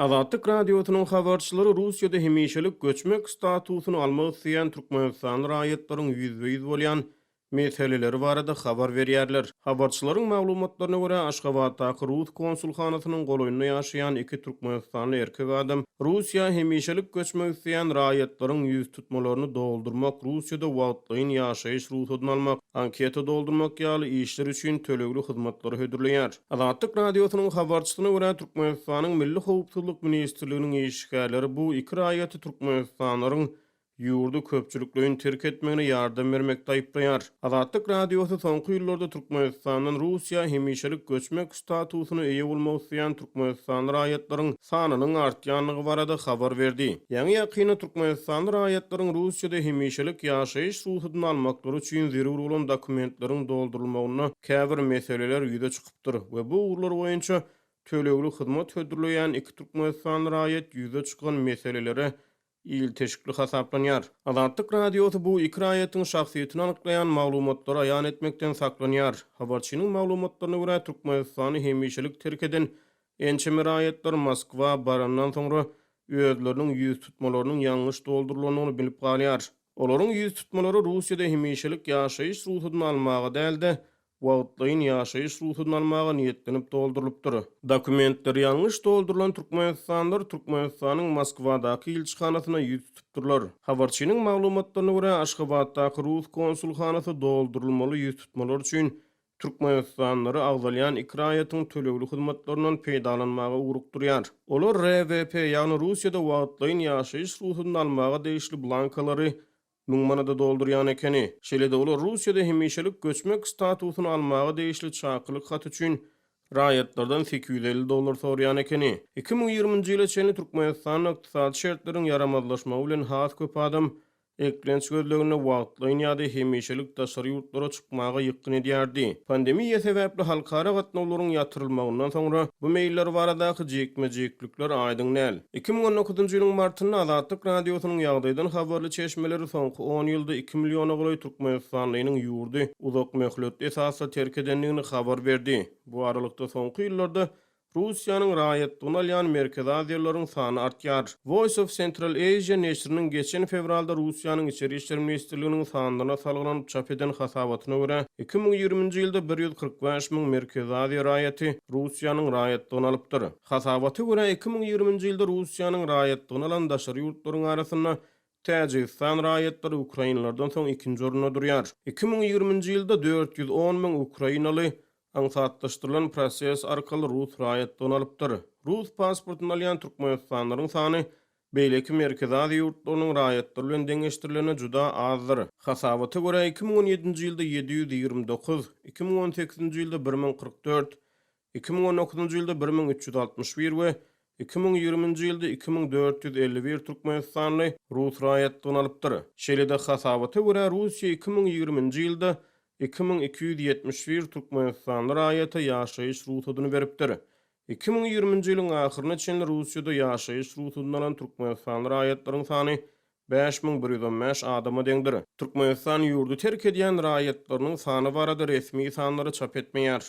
Azatlyk Radiosynyň habarçylary Russiýada hemişelik göçmek statusyny almak isleýän türkmenistanly raýatlaryň ýüzbe-ýüz bolýan meseleleri barada habar berýärler. Habarçylaryň maglumatlaryna görä, Aşgabatdaky rus konsulhanasynyň golaýynda ýaşaýan iki türkmenistanly erkek adam Russiýa hemişelik göçmek isleýän raýatlaryň ýüztutmalaryny doldurmak, Russiýada wagtlaýyn ýaşaýyş rugsadyny almak, anketa doldurmak ýaly işler üçin tölegli hyzmatlary hödürleýär. Azatlyk Radiosynyň habarçysyna görä, Türkmenistanyň Milli howpsuzlyk ministrliginiň işgärleri bu iki raýaty türkmenistanlylaryň ýurdy köpçülikleýin terk etmegine ýardam bermekde aýyplaýar. Azatlyk Radiosy soňky ýyllarda Türkmenistandan Russiýa hemişelik göçmek statusyna eýe bolmak isleýän türkmenistanly raýatlaryň sanynyň artýandygy barada habar berdi. Ýaňy-ýakynda türkmenistanly raýatlaryň Russiýada hemişelik ýaşaýyş rugsadyny almaklary üçin zerur bolan dokumentleriň doldurylmagynda käbir meseleler ýüze çykypdyr we bu ugurlar boýunça tölegli hyzmat hödürleýän iki türkmenistanly raýat ýüze çykan meselelere ilteşikli hasaplanýar. Azatlyk Radiosy bu iki raýatyň şahsyýetini anyklaýan maglumatlary aýan etmekden saklanýar. Habarçynyň maglumatlaryna görä, Türkmenistany hemişelik terk eden ençeme raýatlar Moskwa barandan soňra özleriniň ýüztutmalarynyň ýalňyş doldurylandygyny bilip galýar. Olaryň ýüztutmalary Russiýada hemişelik ýaşaýyş rugsadyny almaga däl-de, wagtlaýyn ýaşaýyş rugsadyny almaga niýetlenip doldurylypdyr. Dokumentleri ýalňyş doldurylan türkmenistanlylar Türkmenistanyň Moskwadaky ilçihanasyna ýüz tutupdyrlar. Habarçynyň maglumatlaryna görä, Aşgabatdaky rus konsulhanasy doldurylmaly ýüztutmalar üçin türkmenistanlylary agzalýan iki raýatyň tölegli hyzmatlaryndan peýdalanmaga ugrukdyrýar. Olar RWP, ýagny Russiýada wagtlaýyn ýaşaýyş rugsadyny almaga degişli blankalary 1000 manada doldurýan ekeni. Şeýle-de olar Russiýada hemişelik göçmek statusyny almaga degişli çakylyk haty üçin raýatlardan 850 dollar soraýan ekeni. 2020-nji ýyla çenli Türkmenistanda ykdysady şertleriň ýaramazlaşmagy bilen has köp adam eklenç gözleginde wagtlaýyn ýa-da hemişelik daşary ýurtlara çykmaga ýykgyn edýärdi. Pandemiýa sebäpli halkara gatnawlaryň ýatyrylmagyndan soňra bu meýiller baradaky jikme-jiklikler aýdyň däl. 2019-njy ýylyň martynda Azatlyk Radiosynyň ýagdaýdan habarly çeşmeleri soňky on ýylda iki milliona golaý türkmenistanlynyň ýurdy uzak möhletli esasda terk edendigini habar berdi. Bu aralykda, soňky ýyllarda Russiýanyň raýatlygyny alýan merkezi aziýalylaryň sany artýar. Voice of Central Asia neşiriniň geçen fewralda Russiýanyň Içeri işler ministrliginiň sanlaryna salgylanyp çap eden hasabatyna görä, 2020-nji ýylda 145 müň Merkezi Aziýa raýaty Russiýanyň raýatlygyny alypdyr. Hasabata görä, 2020-nji ýylda Russiýanyň raýatlygyny alan daşary ýurtlaryň arasynda Täjigistan raýatlary ukrainlerden soň ikinji orunda durýar. 2020-nji ýylda 410 müň ukrainaly aňsatlaşdyrylan proses arkaly rus raýatlygyny alypdyr. Rus pasportyny alýan türkmenistanlylaryň sany beýleki Merkezi Aziýa ýurtlarynyň raýatlary bilen deňeşdirilende juda azdyr. Hasabata görä, 2017-nji ýylda 729, 2018-nji ýylda 1044, 2019-njy ýylda 1361 we 2020-nji ýylda 2451 türkmenistanly rus raýatlygyny alypdyr. Şeýle-de, hasabata görä, Russiýa 2020-nji ýylda 2271 türkmenistanly raýata ýaşaýyş rugsadyny beripdir. 2020-nji ýylyň ahyryna çenli Russiýada ýaşaýyş rugsadyny alan türkmenistanly raýatlaryň sany 5115 adama deňdir. Türkmenistan ýurdy terk edýän raýatlarynyň sany barada resmi sanlary çap etmeýär.